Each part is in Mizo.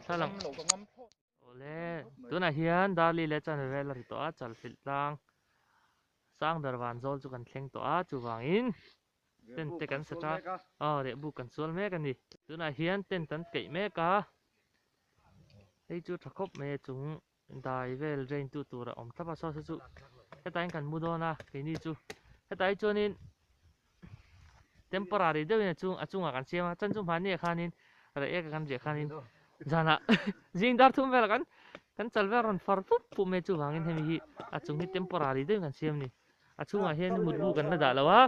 Thlalak Awle tunah hian Darli leh Chanve vel a ri tawh a, Chalfilh tlang sang ber van zawl chu kan thleng tawh a, chuvangin tent te kan sa ta aw rehbuk kan sual mek a ni. Tunah hian tent an keih mek a, hei chu tha khawp mai a chung dai vel drain tu tur a awm thlap a, saw saw chu hetah hian kan mu dawn a keini chu hetah hi chuanin temporary deuhin a chung a chungah kan siam a chan chu hmani ah khanin reh ek a kan riah khanin zanah zing dar thum velah kan kan chal vel rawn far pup pup mai chuvangin hemi hi a chung hi temporary deuhin kan siam a ni a chhungah hian mutbu kan la dah lo a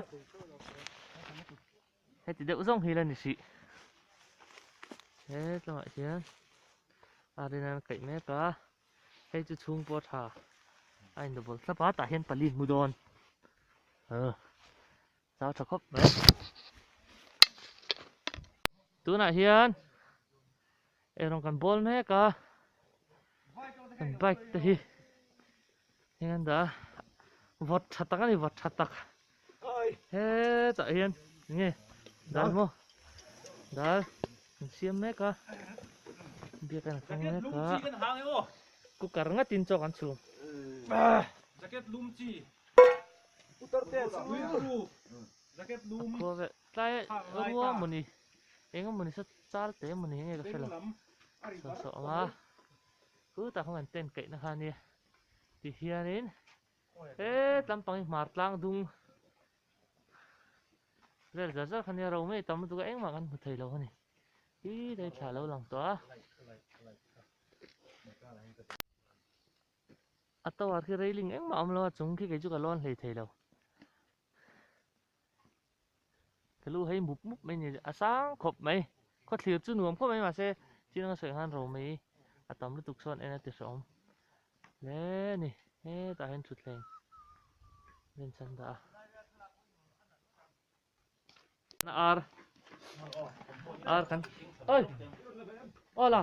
heti deuh zawng hi la ni hrih he tlangah hian a rin an kaih mek a hei chu chhung pawh a tha a in double thlap a tah hian pali an hmu dawn chau tha khawp mai tunah hian eirawng kan bawl mek a kan bike te hi heng an dah a vawt tha tak a ni vawt tha tak hetah hian enge dal maw dal an siam mek a biak an hmang mek a cooker ngatin chaw kan chhum. Khua ve tlai rua mawni eng emawni saw chal te emawni enge ka hrelo saw saw ang a khutah khan kan tent kaih na kha ania ti hianin he tlampang hi hmar tlang dung vel zar zar kha nia ro mai tam lutuk a engmah kan hmu thei lo a ni hi dai thla lo lang tawh a. A tower khi railing engmah a awm lo a chung khi kei chu ka lawn hlei thei lo. Ka lu hei mup mup mai a ni a sang khawp mai khawthlir chu nuam khawp mai mahse thil anga sawi ang khan ro mai a tam lutuk sawn en a ti hrehawm hle a ni hetah hian thutthleng bench an dah a. Ar ar kan oi awla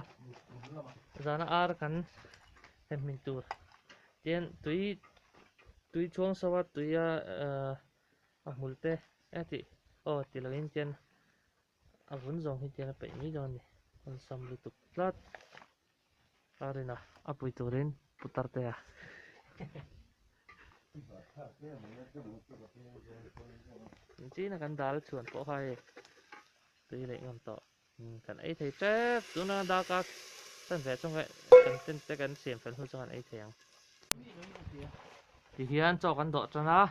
zana ar kan hem hmin tur tian tui tui chhuang so a tui a a hmul te e tih aw ti lo in tian a vun zawng hi tian a peih mai dawn a ni awlsam lutuk tlat. Arina a pui turin putar te a. China kan dal chhuan pawh kha hei tui leh ngam tawh kan ei thei tep tuna dark a kan ve chung kan ten te kan siam fel hnu chuan kan ei thei ang. Ti hian chaw kan dawh tan a.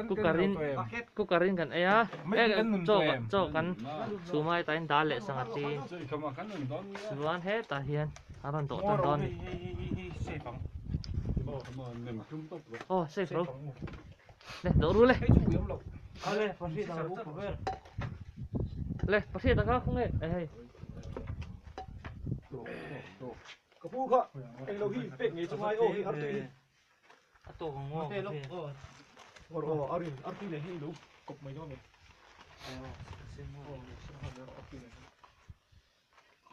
Cooker in cooker in kan ei a chaw chaw kan chhum a hetah hian dal leh sangha chin chuan hetah hian an rawn dawh tan dawn a ni. Aw safe ro le dawh ru le le pahriat ang kha khawnge hei. Ka pu kha englo hi pek ngei chu ngai aw hi artui hi. A tawk ang maw? Aw aw arin artui leh hi lo kawp mai dawn e.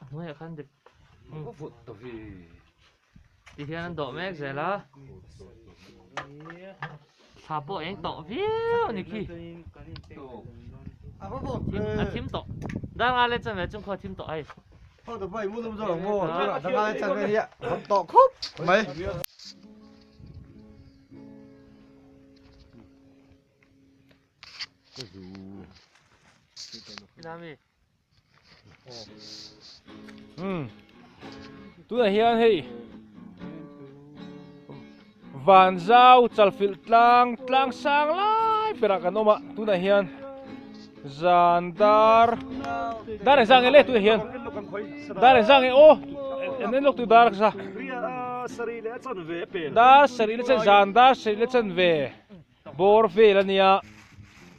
A hnuaiah khan dik ti hian an dawh mek zel a. Thla pawh eng tawh viau a ni khi. A thim tawh. Dar nga leh chanve chung khaw a thim tawh hei. Tunah hian hei Vanzau Chalfilh tlang tlang sang lai berah kan awm a tunah hian zan dar dar engzah nge le tunah hian dar engzah nge aw en en lawk tu dar kha dar sarih leh zan dar sarih leh chanve Bawr vel a nia,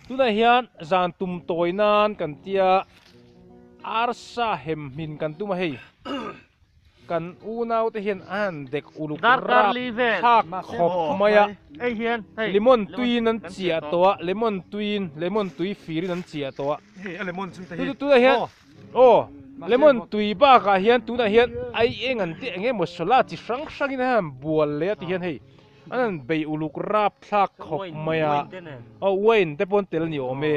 tunah hian zan tum tawi nan kan tia arsa hem hmin kan tum a hei, kan unau te hian a han dek uluk rap thlak khawp mai a, lemon tuiin an chiah tawh a, lemon tuiin lemon tui firin an chiah tawh a, tunah hian aw lemon tui bakah hian tunah hian ai eng an tih eng emaw sola chi hrang hrangin a han bual leh a ti hian hei. An han bei uluk rap thlak khawp mai a, aw wine te pawh an tel a ni awm e.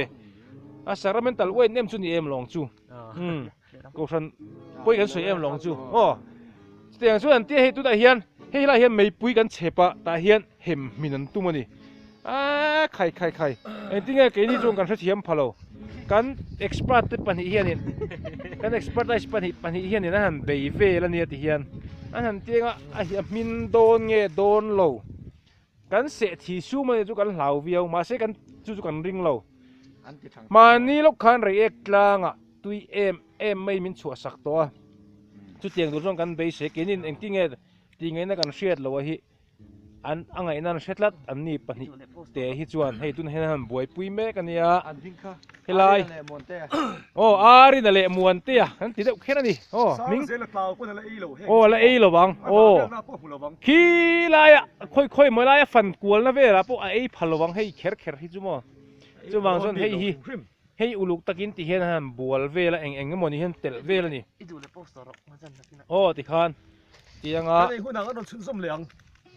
A sacramental wine em chu ni em lawng chu. Umm kohhran pawi kan sawi em lawng chu aw. Chutiang chuan an tia hei tunah hian hei lai hian meipui kan chhep a tah hian hem hmin an tum a ni. Aaa khai khai khai engtin nge keini chuan kan hrethiam pha lo. Kan expert te pahnih hianin kan expertise pahnih pahnih hianin an han bei vel a nia ti hian an han tiang a a hmin dawn nge dawn lo. Kan seh thi sum a nih chu kan hlau viau mahse kan chu chu kan ring lo. Mahni lawk khan reiek tlangah tui em em mai min chhuah sak tawh a, chutiang tur chuan kan beisei keinin engtin nge tih ngaihna kan hriat loh a hi an a ngaihna an hre tlat an ni pahnih te hi chuan hei tunah hian an han buaipui mek a nia helai aw Arina leh Muantea an ti deuh kher a ni aw hming aw la ei lo vang aw khi laia khawi khawi maw laia fan kualna velah pawh a ei phal lo vang hei kher kher hi chu maw chuvang chuan hei hi hei uluk takin ti hian a han bual vel a eng eng emaw ni hian telh vel a ni aw tikhan tianga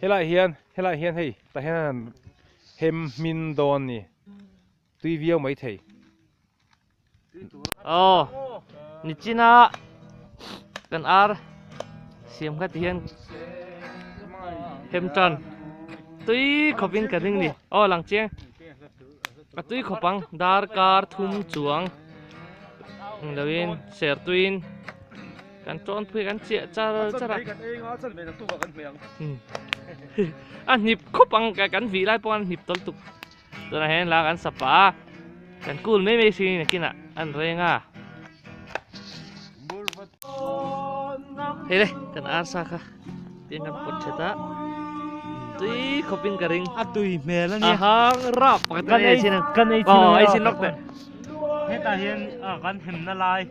helaiah hian helaiah hian hei tah hian a han hem hmin dawn a ni tui viau maithei. Aw nichina kan ar siam kha ti hian hem tan tui khawp in ka ring ni aw lang chiang a tui khawp ang darkar thum chuang englo in ser tuiin kan tawn phui kan chiah char char a a hnip khawp ang kan vih lai pawh an hnip tawlh tuk. Tunah hian la kan sapa a, kan cool mai mai si nakinah an reng a. Hei le, kan arsa kha tiang kan pawt thet a. Tui khawpin ka ring. A tui hmel a nia. A hang rap pakhat Kan ei sin ang. Kan ei chin Oh, ei chin lawk teh. Hetah hian kan hemna lai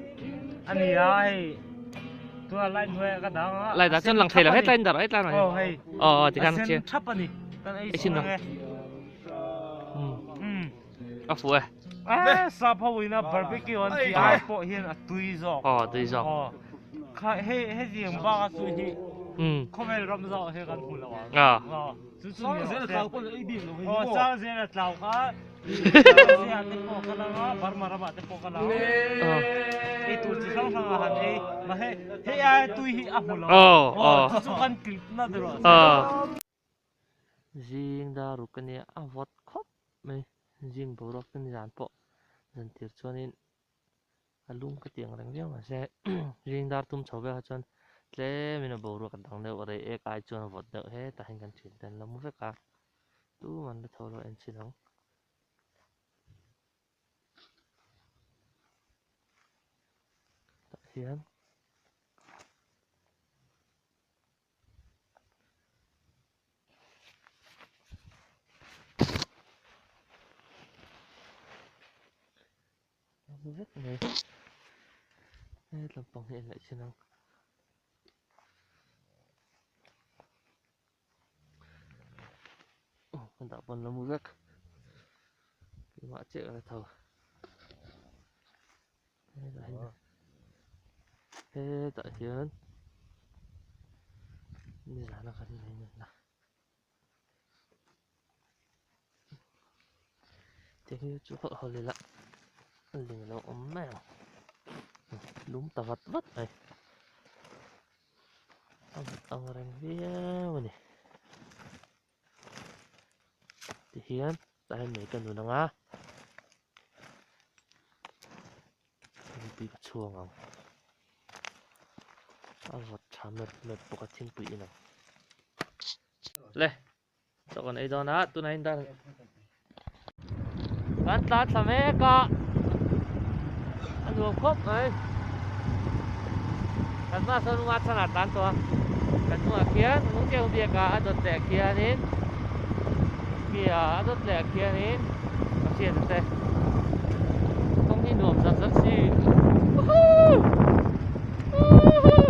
a ni a hei tunah light hnuaiah ka dang a. Light ah chuan lang thei lo hetlai in dar hetlai mai. Oh hei. Oh, tikhan A sen thap a ni. Kan ei chin ang e. A fuh e. Eh, sap ho ina barbecue an tih ai pawh hian a tui zawk. Aw, tui zawk. Aw. Kha hei hetiang bak a chu hi khawvel ram zawk hi kan hmu lo ang. Aw. Aw. Chu chu ni rawh se. Aw, sang zel a tlau kha. Asia te pawh ka lang a, Burma ramah te pawh ka lang. Aw. Ei tur chi hrang hrang a han ei. Mahse hei aia tui hi a hmu lo. Aw, aw. Chu chu kan tlip na rawh se. Aw. Zing dar ruk a nia a vawt khawp mai zing boruak te nizan pawh zan tir chuanin a lum ka tih ang reng viau mahse zing dar tum chho vel kha chuan tlemin a boruak a dang deuh rei ek ai chuan a vawt deuh hetah hian kan thian te an la mu vek a tum an la tho lo en chin ang. Tah hian. Vek mai he lampang hi a ngaih chin ang aw ka dah pawn la mu vek keimah chiah ka la tho hetah hian nizana kan nei nunna te hi chu hawlh hawlh ila ling lo awm mai ang lum ta vat vat mai a vut ang reng viau a ni tihian tah hian mei ka nun ang a. Thingpui ka chhuang ang a vawt tha mep mep bawk a thingpui in ang le chaw kan ei dawn a tunah hian dar kan tlan thla mek a a nuam khawp mai kan hma sawn hma chhanah tlan tawh a kan hnungah khian lungtiang biak a a dawt leh khianin kia a dawt leh khianin ka hriat te kawng hi nuam zat zat si woohoo woohoo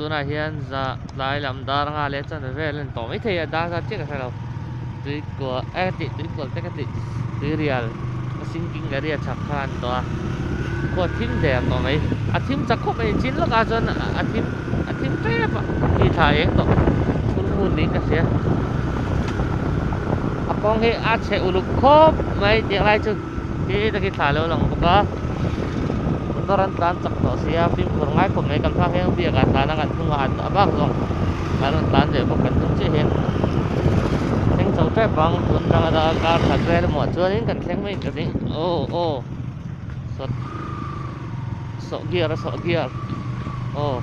Tunah hian za tlai lam dar anga leh chuan vel a ni tawh maithei a dar zat chiah ka hre lo tui kuah e ka tih tui kual te ka tih tui rial a sinking area chhak kha a ni tawh a khua thim der tawh mai a thim chak khawp mai chin lawkah chuan a thim a thim tep a khi thla eng tawh chhun hmun niin ka hria a kawng hi a chhe uluk khawp mai tih lai chu. Khi takin thla lo lang bawk a motor an tlan chak tawh sia fimkhur ngai khawp mai kan phak hian biak ah tlan a kan hnungah an a bak zawng an rawn tlan ve bawk kan hnung chiah hian thleng chho tep ang tun atanga dar kar khat vel emaw ah chuanin kan thleng mai ka ring aw aw sawt sawh gear a sawh gear aw.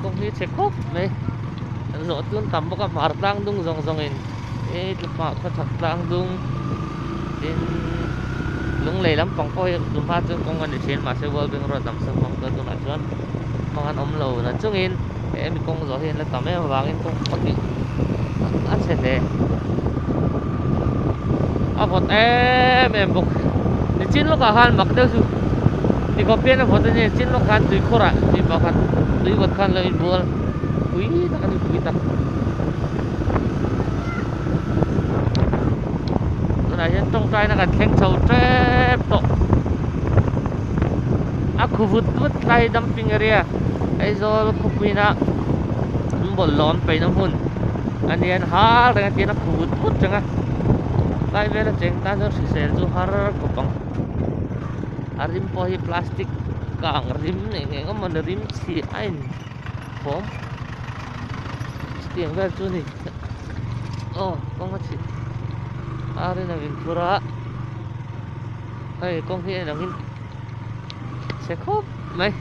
Kawng hi chhe khawp mai an zawh tun tam bawk a hmar tlang dung zawng zawng in he tlupah khawchhak tlang dung tin lunglei lampang pawh hi tumah chuan kawng a ni thin mahse world bank road lam sawn hmang chuan tunah chuan hmang an awm lo na chungin he mi kawng zawh hi an la tam em avangin kawng pawh hi a chhe hle a vawt em em bawk nichin lawkah khan mak deuh chu tikhawp hian a vawt a nia nichin lawk khan tuikhur ah tui pakhat tui vawt khan lo inbual pui tak a ni pui tak tunah hian tawngtaina kan thleng chho tep tawh a khu vut vut lai dumping area Aizawl khawpuina an bawlhhlawh an paihna hmun a nia an hal reng a tihian a khu vut vut reng a tlai vela cheng tan chuan hrisel chu har khawp ang a rim pawh hi plastic kang rim eng eng emaw ni rim chhi a in fawm chutiang vel chu a ni aw kawng a chhit ar in a min phur a hei kawng hi a inangin chhe khawp mai.